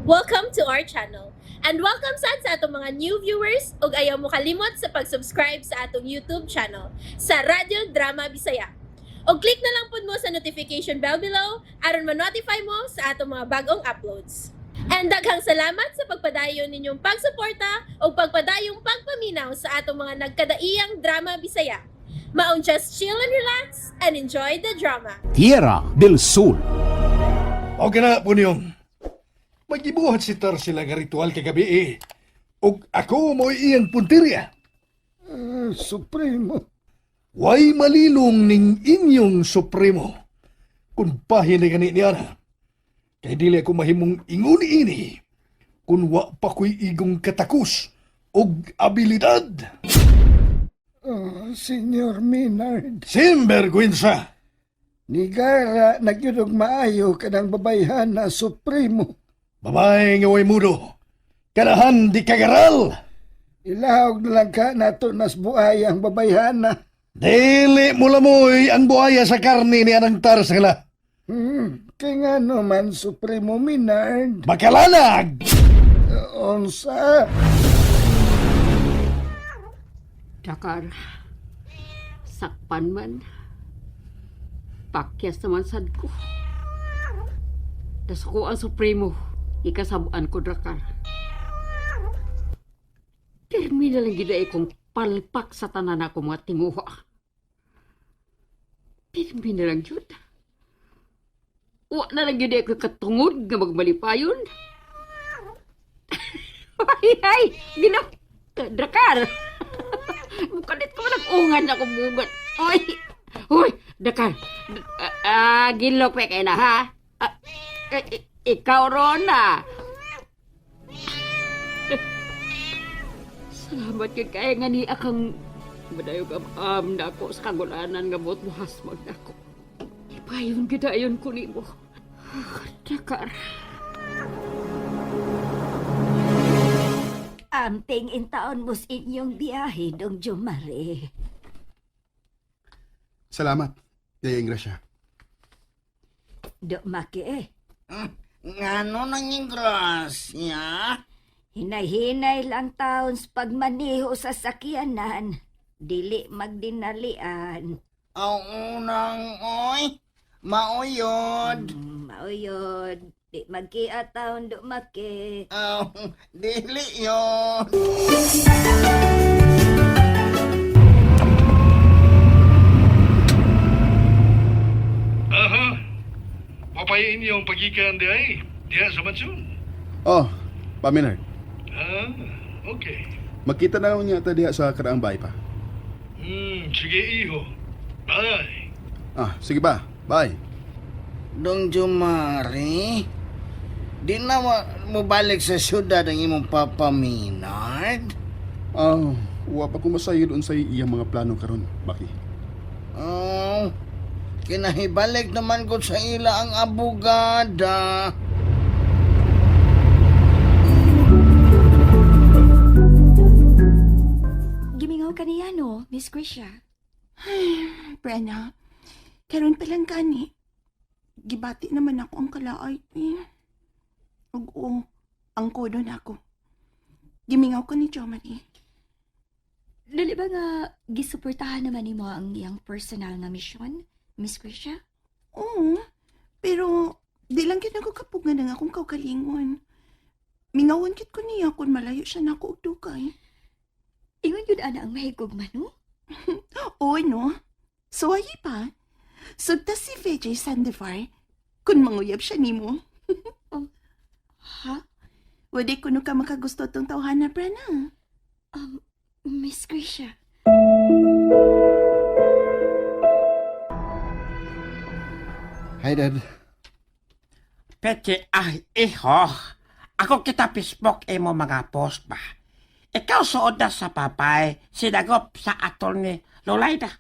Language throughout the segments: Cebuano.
Welcome to our channel. And welcome sad sa atong mga new viewers ug ayaw mo kalimot sa pag-subscribe sa atong YouTube channel sa Radyo Drama Bisaya. Og click na lang pud mo sa notification bell below aron ma-notify mo sa atong mga bagong uploads. And daghang salamat sa pagpadayon ninyong pagsuporta ug pagpadayong pagpaminaw sa atong mga nagkadaiyang drama Bisaya. Maong just chill and relax and enjoy the drama. Tierra del Sol. Okay na po niyong. Magibuhat si Tarsila nga ritual kagabi eh. Og ako mo'y iyang punteriya. Supremo. Way malilong ning inyong supremo. Kung bahin na gani niya na. Kay dili ako mahimong ingon ini. Kung wa pa ko'y igong katakus og abilidad. Oh, Senyor Maynard. Simbergwensa! Nigara nagyudog maayo kanang babayhan na Supremo. Babae nga way mudo. Kanahan di kagaral. Ilahog na lang ka nato nas buhay ang babayhana. Dili mo lamoy ang buhaya sa karni ni Anang Tarsila. Kay nga naman Supremo Maynard. Makalanag! Unsa? Dakar. Sakpan man. Pakyas naman sad ko. Nasuko ang Supremo. Ikasabuan ko, Dakar. Pirmi na lang gid kong palpak sa tanan ako mga tinguha. Pirmi na lang yun. Wa na lang yun ako katungod nga magmalipayon. Ay, ay! Ginap! Dakar! Mukanit ko man ungan ako bugat. Oy! Uy! Dakar! Gilok pa kay na ha? Ah, ikaw Rona! Salamat kay kaya nga ni akang madayog am na ako sa kagulanan nga buot mo hasmag na ako. Ipayon gidayon ko nimo. Dakar. Amping intaon mo sa inyong biyahe, Dong Jomare. Salamat, Yaya Ingracia. Do maki eh. Ngano nang grasya? Hinay-hinay lang taon sa pagmaniho sa sakyanan. Dili magdinalian. Ang unang oy, mauyod. Mauyod. Di magkia taon do maki. Aw, dili yun. Aha. Papayain niyo ang pagikan di ay. Diya sa mansyon. Oh, Pa Maynard, Ah, okay. magkita na lang niya ta diha sa karaang bahay pa. Sige iho. Bye. Ah, sige ba. Bye. Dong Jumari, di na mo balik sa syudad ang imong Papa Maynard? Ah, wa pa ko masayod unsay iyang mga plano karon, Baki. Oh, kinahibalik naman ko sa ila ang abogada. Gimingaw ka niya, no, Miss Grisha? Brenna, karon pa lang gani. Gibati naman ako ang kalaay. Eh. Ug oo, ang kodo na ako. Gimingaw ko ni Jomari. Dili ba nga gisuportahan naman nimo ang iyang personal nga misyon, Miss Grisha? Oo, pero di lang gid ako kapugan ang akong kaugalingon. Mingawan kit ko niya kung malayo siya nako og dugay. Ingon yun ana ang mahigugma, no? Oo, no? Suwayi pa. Sugta si VJ Sandovar kung manguyab siya nimo. Ha? Wadi kuno ka makagusto tong tawhana, Brenna. Miss Grisha. Hi, Dad. Peche, ay, iho. Ako kita Facebook imo mga post ba. Ikaw suod na sa papay, sinagop sa atol ni Lolayda.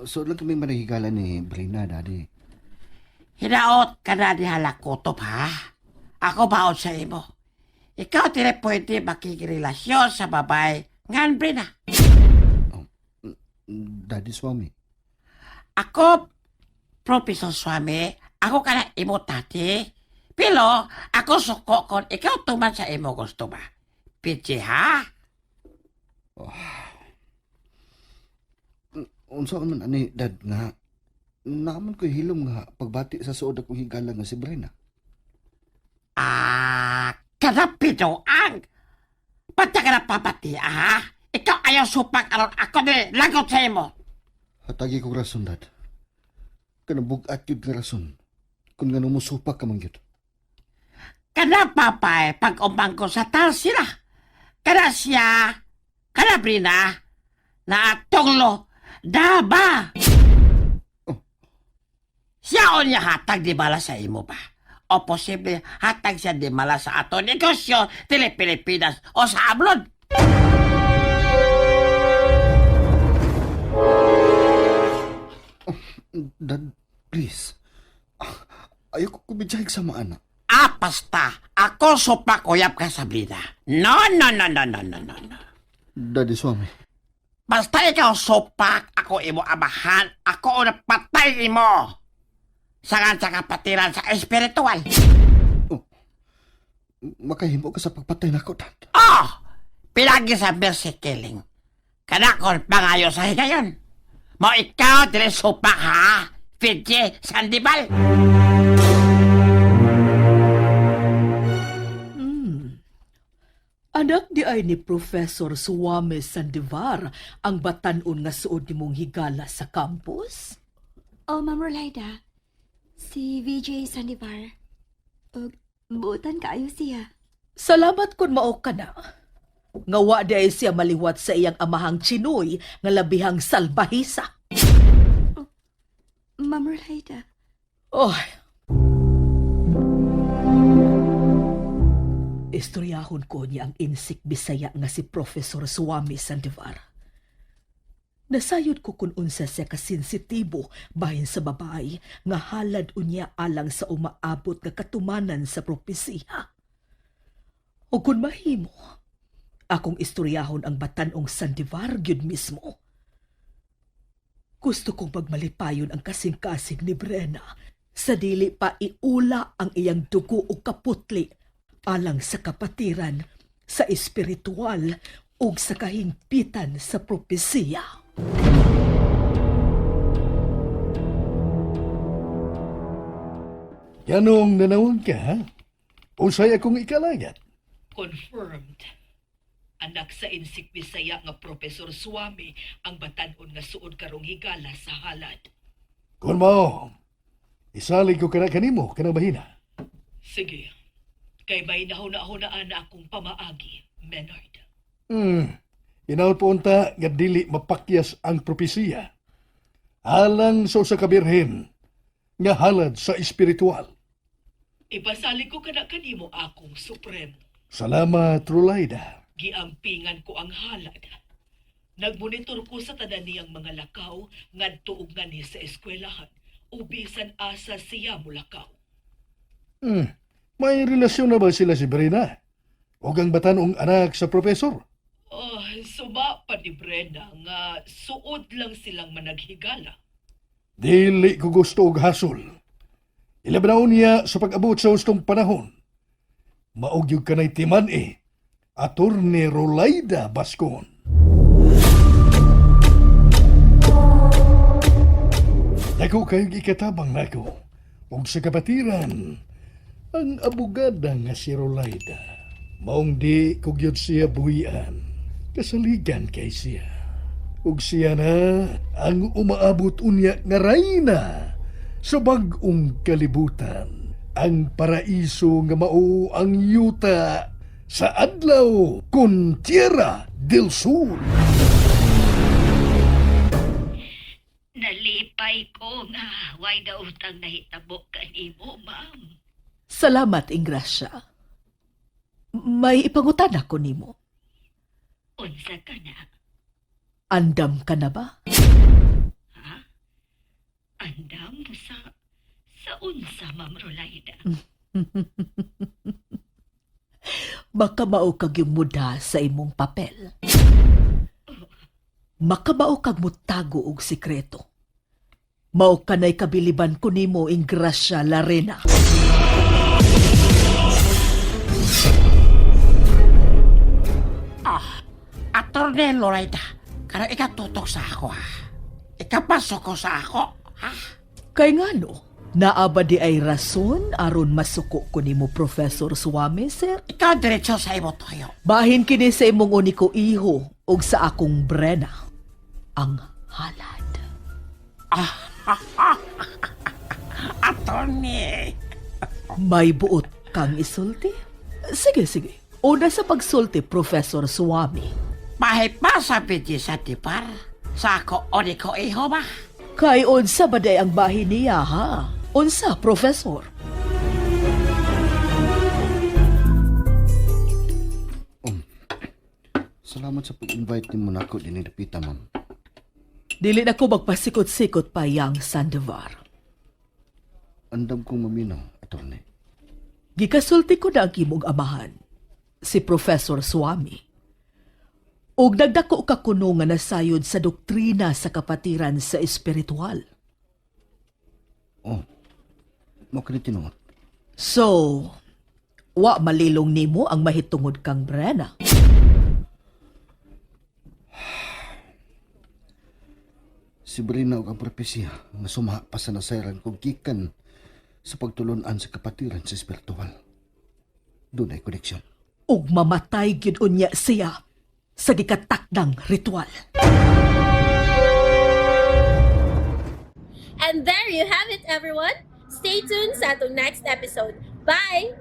So lang kami manahigala ni Brina, Daddy. Hinaot ka na ni Halakutob, ha? Ako baon sa imo. Ikaw dire pwede makikirelasyon sa babae ngan Brina. Daddy Swami. Ako, Professor Swami, ako ka na imo tati. Pero ako suko kon ikaw tuman sa imo gusto ba. Pichi ha? Unsa man ani dad nga naaman ko hilom nga pagbati sa suod akong higala nga si Brina. Ah, kada ang. Pati ka na papati, ha? Ikaw ayaw supak aron ako ni lagot sa imo. Hatagi ko rason dad. Kanang bug-at yun nga rason. Kung nga musupak ka man gyud. Kana papay pag umangko sa tal sila. Kana siya, kana Brina, na atonglo, daba. Oh. Siya o niya hatag di bala sa imo ba? O posible hatag siya di mala sa ato negosyo, tele Pilipinas o sa ablon. Dad, please. Ayaw ko kumidyaig sa maana. Ah, basta, ako supak uyap ka sa Brina. No, no, no, no, no, no, no, no. Daddy Swami. Basta ikaw sopak, ako imo amahan, ako ang patay imo. Sangan sa kapatiran sa espiritual. Makahimo ka sa pagpatay nako, dad. Oh! Pilagi sa mercy killing. Kanakon pangayo sa higayon. Mo ikaw dili sopak ha? Fidji Sandival. Anak di ay ni Professor Suame Sandivar ang batanon nga suod nimong higala sa campus? Oh, Ma'am Rolaida, si VJ Sandivar. Og buutan kaayo siya. Salamat kun mao ka na. Nga wa di ay siya maliwat sa iyang amahang Chinoy nga labihang salbahisa. Ma'am Rolaida, Oy. Istoryahon ko niya ang insik Bisaya nga si Professor Suami Sandivar. Nasayod ko kung unsa siya kasensitibo bahin sa babae nga halad unya alang sa umaabot nga katumanan sa propesiya. O kung mahimo, akong istoryahon ang batanong Sandivar gyud mismo. Gusto kong pagmalipayon ang kasing-kasing ni Brenna sa dili pa iula ang iyang dugo o kaputli alang sa kapatiran, sa espiritual ug sa kahingpitan sa propesiya. Ganong nanawag ka, ha? Usay akong ikalagat. Confirmed. Anak sa Insik Bisaya nga Profesor Suami ang batanon nga suod karong higala sa halad. Kung mao, isalig ko kana kanimo kanang bahina. Sige. Kay may nahuna-hunaan na akong pamaagi, Menard. Inaon po unta nga dili mapakyas ang propesiya. Alang sa usa ka birhen nga halad sa espiritual. Ipasalig ko kana kanimo akong supremo. Salamat, Rulaida. Giampingan ko ang halad. Nagmonitor ko sa tanan niyang mga lakaw ngadto ug nganhi sa eskwelahan ug bisan asa siya mulakaw. May relasyon na ba sila si Brina? O ang batanong anak sa profesor? Oh, suma pa ni Brenda nga suod lang silang managhigala. Dili ko gusto og hasol. Ilabnaon niya sa pag-abot sa hustong panahon. Maog yung kanay timan eh. Attorney Rolaida Bascon. Dako kayong ikatabang nako. Ug sa kapatiran, ang abogada nga si Rolaida. Maong di ko gyud siya buhian. Kasaligan kay siya. Ug siya na ang umaabot unya nga rayna sa bag-ong kalibutan. Ang paraiso nga mao ang yuta sa adlaw kun Tierra del Sur. Nalipay ko nga way dautang nahitabo kanimo, ma'am. Salamat, Ingrasya. May ipangutan ako nimo. Unsa ka na? Andam ka na ba? Ha? Andam sa unsa, Ma'am Rolaida? Makamao kag yung muda sa imong papel. Makamao kag mutago og sikreto. Mao kanay kabiliban ko nimo Ingrasya Larena. Attorney Loretta, karang ikatutok sa ako ha. Ikapasok ko sa ako, ha? Kay ngano, naa ba diay rason aron masuko ko nimo Professor Suwame, sir? Ikaw diretso sa imo toyo. Bahin kini sa imong uniko iho og sa akong Brena ang halad. Attorney! May buot kang isulti? Sige, sige. Una sa pagsulti, Professor Suwami. Mahay pa sa bidyo sa tipar. Sa ako uniko iho ba? Kay unsa ba day ang bahin niya, ha? Unsa, Professor? Salamat sa pag-invite nimo nako dinhi dapita, ma'am. Dili na ko magpasikot-sikot pa yang Sandovar. Andam kong maminaw, attorney. Gikasulti ko na ang imong amahan, si Professor Swami. Og nagdako ka kuno nga nasayod sa doktrina sa kapatiran sa espiritual. Oh, mao kini tinuod. So, wa malilong nimo ang mahitungod kang Brena. Si Brina og ang propesya nga sumaha pa sa nasayran kog gikan sa pagtulon-an sa kapatiran sa espiritual. Dunay koneksyon. Ug mamatay gyud unya siya sa gikatakdang ritual. And there you have it, everyone. Stay tuned sa atong next episode. Bye!